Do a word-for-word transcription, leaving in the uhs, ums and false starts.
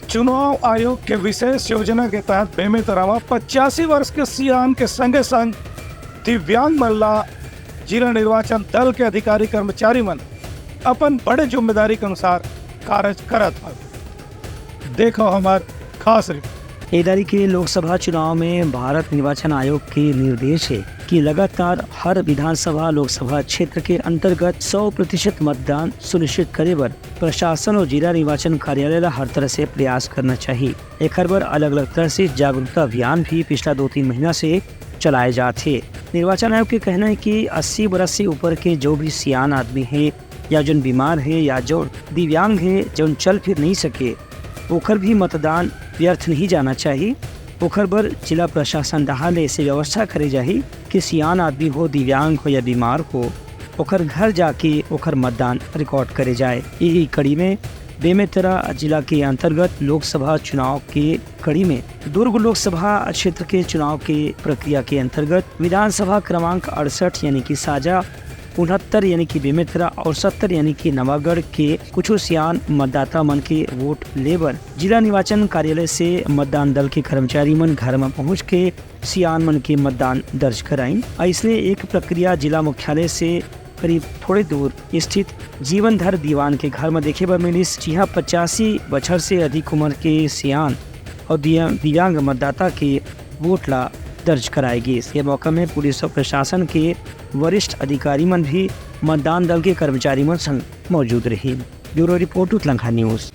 चुनाव आयोग के विशेष योजना के तहत बेमेतरा म पचासी वर्ष के सियान के संगे संग दिव्यांग मन ला जिला निर्वाचन दल के अधिकारी कर्मचारी मन अपन बड़े जिम्मेदारी के अनुसार कारज करत हवे। देखो हमार खास रिपोर्ट। ए दारी के लोकसभा चुनाव में भारत निर्वाचन आयोग के निर्देश हे कि लगातार हर विधानसभा लोकसभा क्षेत्र के अंतर्गत सौ प्रतिशत मतदान सुनिश्चित करे बर प्रशासन और जिला निर्वाचन कार्यालय ला हर तरह से प्रयास करना चाहिए। एखर बर अलग-अलग तरह से जागरूकता अभियान भी पिछला दो तीन महीना से चलाए जात हे। निर्वाचन आयोग के कहना है कि अस्सी बरस से ऊपर के जो भी सियान आदमी हे या जोन बीमार हे या जो दिव्यांग हे, जोन चल फिर नहीं सके, ओखर भी मतदान व्यर्थ नहीं जाना चाहिए। ओखर बर जिला प्रशासन डहार ले ऐसे व्यवस्था करे जाही कि सियान आदमी हो, दिव्यांग हो या बीमार हो, ओखर घर जाके ओखर मतदान रिकॉर्ड करे जाए। यही कड़ी में बेमेतरा जिला के अंतर्गत लोकसभा चुनाव के कड़ी में दुर्ग लोकसभा क्षेत्र के चुनाव के प्रक्रिया के अंतर्गत विधानसभा क्रमांक अड़सठ यानी कि साजा उनहत्तर यानी कि बेमेतरा और सत्तर यानी कि नवागढ़ के कुछ सियान मतदाता मन के वोट ले बर जिला निर्वाचन कार्यालय से मतदान दल के कर्मचारी मन घर म पहुंच के सियान मन के मतदान दर्ज कराइन। अइसने एक प्रक्रिया जिला मुख्यालय से करीब थोड़े दूर स्थित जीवन धर दीवान के घर म देखे बर मिलिस, जिहां पचासी बछर से अधिक उम्र के सियान और दिया-, दिव्यांग मतदाता के वोट ला दर्ज कराए गिस। ये मौका में पुलिस और प्रशासन के वरिष्ठ अधिकारी मन भी मतदान दल के कर्मचारी मन संग मौजूद रही। Bureau report, Utlangha news.